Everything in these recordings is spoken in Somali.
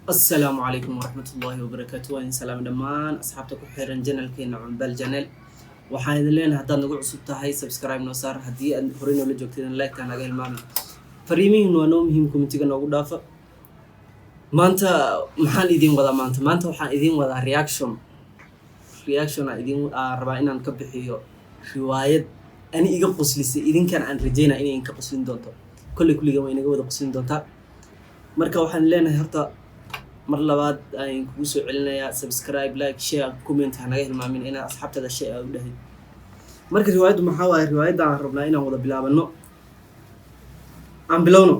Asalaamu calaykum waraxmatullaahi wabarakaatu. Waa idin salaam dhammaan asxaabta ku xiran channelkeena Cumbaal Channel. Waxaan idin leenahay, haddaad nagu cusub tahay, subscribe noo saar. Haddii aad horey noola joogtid, like naga hilmaami. Fariimihiin waa noo muhiim, commentiga noogu dhaafa. Maanta maxaan idiin wadaa? Maanta waxaan idiin wadaa reaction aan idiin aan rabaa inaan ka bixiyo riwaayad ani iga qoslisay, idinkan aan rajeynaya inay idinka qoslin doonto. Kolley kulligan way inaga wada qoslin doontaa. Marka waxaan leenahay, horta mar labaad aan kugu soo celinayaa, subscribe, like, share, comment ha naga hilmaamin inaad asxaabtada share aad u dhahdid. Marka riwaayaddu maxaa waaye? Riwaayadda aan rabnaa inaan wada bilaabano, aan bilowno,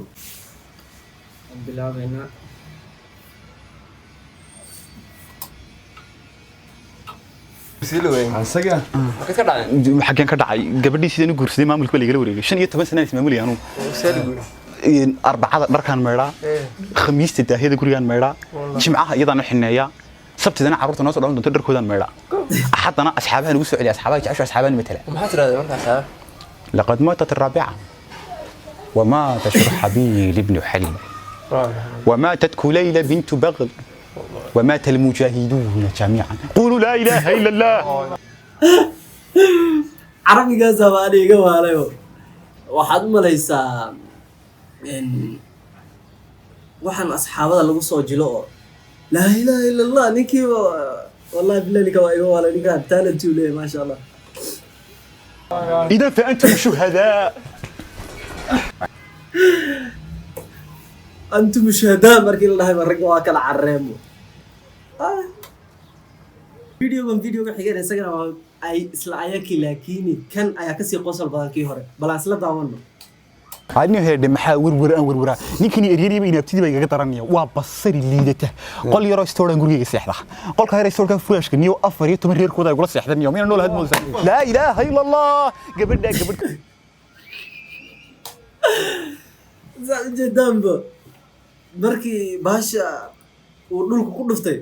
aan bilaabeynaa. Xaggeen ka dhacay gabadhii sidaan u guursaday? Maamulka baa laigala wareegay. 15 sanaan ismaamulaya anugu. Arbacada dharkaan maydhaa, Khamiista daahiyada gurigaan maydhaa, Jimcaha iyadaan u xineeyaa, Sabtidana carruurta noo soo dhalan doonto dharkoodaan maydhaa, Axadana asxaabaha nagu soo celiya, asxaabaha jecesho, asxaabaha matala. Maxaa tiraahdaa markaas? لقد ماتت الرابعة، ومات شرحبيل بن حليم، وماتت كليلة بنت بغل، ومات المجاهدون جميعا، قولوا لا إله إلا الله. Carabigaasa baa ani iga waalayo. Waxaad u malaysaa waxaan asxaabada lagu soo jilo oo laa ilaaha illa Allah. Ninkiiba wallahi billahi, ninka waa iga waalay. Ninkaan talent uu leeyahay, maasha Allah. إذا فأنتم شهداء. Antum shuhadaa markii la dhahay ba ragga waa kala careemo. Videogan videoga xigeen isagana waa ay isla ayakii, laakiin kan ayaa kasii qosol badan kii hore. Bal aan isla daawano. Adni heedhe, maxaa werwer aan werweraa? Ninkani eryariiba inaabtidii baa igaga daranaya. Waa basari liidata. Qol yaroo istooraan gurigayga seexda, qolka yar istoorkan furaashka niyo 14 reerkooda ay gula seexdan niyo mina nool had moodaysaa. Laa ilaaha illa Allah. Gabadha gabadh. Saa ujeedaanba, markii baasha uu dhulka ku dhuftay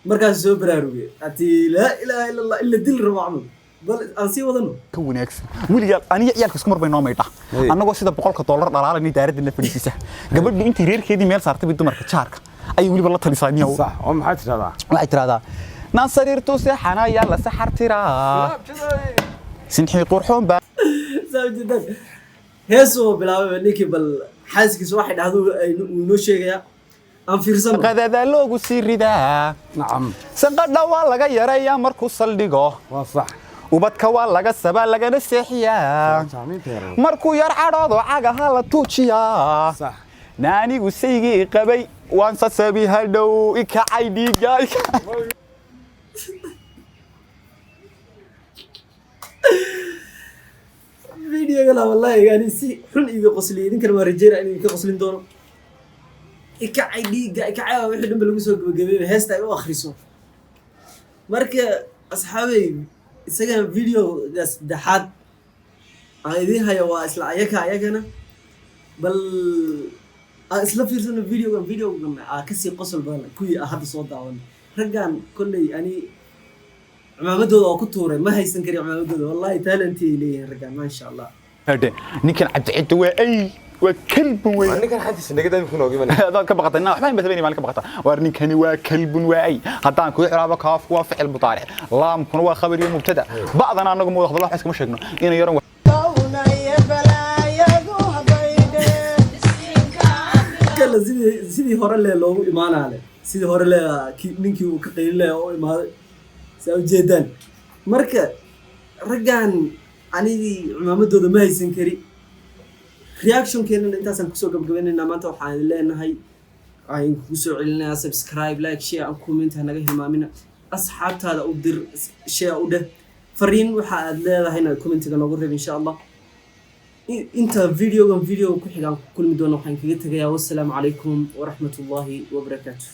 markaas soo baraarugay hatii laa ilaaha illa Allah in la dili rabo camal. Bal aan sii wadano. Ka wanaagsan weligaa aniga ciyaalka isku mar bay noo maydha, annagoo sida $100 dhalaalanay daaradda fadhiisisa. Gabadhu intii reerkeedii meel saartay bay dumarka jaarka ayay weliba la talisaa niyow. Sax oo maxaa tirahdaa? Waxay tidhahdaa, naan sariirtu seexanaya la saxar tiraa sinxii qurxoon baa. Saa ujeedaan, heesuu bilaabay ninkii. Bal xaaskiisa waxay dhahdo uu inoo sheegayaa, aan fiirsano. Qadada loogu sii ridaa. Nacam. Sanqadha waa laga yareeyaa markuu saldhigo. Waa sax. Ubadka waa laga sabaa lagana seexiyaa. Saamiinta yar. Markuu yar cadhoodo cagaha la tuujiyaa. Sax. Naanigu saygii qabay waan sasabi, hadhow ikacay dhiigga. Videogana wallahi ani si xun iga qosliyay, idinkana waa rajeynaya inuu idinka qoslin doono. Ikacay dhiigga ikacay waa wixii dhanba lagu soo gabagabeeyay heesta ay u akhriso. Marka asxaabey, isagana videoga saddexaad aan idiin hayo waa isla ayaka ayagana. Bal aan isla fiirsano videogan. Videogan aa kasii qosol badan kuwii aan hadda soo daawan. Raggan kolley ani cimaamadooda oo ku tuuray ma haysan kari cimaamadooda. Wallahi talent ay leeyihiin raggan, maasha Allah. Hadhe, ninkan Cabdicida waa ay, waa kalbun wey. Ninkan xantiisa naga daami ku noogi mana. Hadaad ka baqatay na waxba inba maalin ka baqata. Waar ninkani waa kalbun, waa ay. Haddaan kugu xiraabo, kaafku waa ficil mudaaric, laamkuna waa khabar iyo mubtada, ba'dana annagu ma wada hadlo, wax iskama sheegno inay yaran. Kala sidii hore le loogu imaanaale, sidii hore le ninkii uu ka qaylinaya oo imaaday. Saa ujeedaan, marka raggan anigii cimaamadooda ma haysan kari. Reactionkeenana intaasaan kusoo gabagabaynaynaa maanta. Waxaan idin leenahay, waxaan kugu soo celinayaa, subscribe, like, share and comment ha naga hilmaamina. Asxaabtaada u dir, share u dheh. Fariin waxa aad leedahayna commentiga noogu reeb, insha Allah. Inta videogan videoga ku xigaan ku kulmi doono, waxaan kaga tegayaa wassalaamu calaykum waraxmatullaahi wabarakaatu.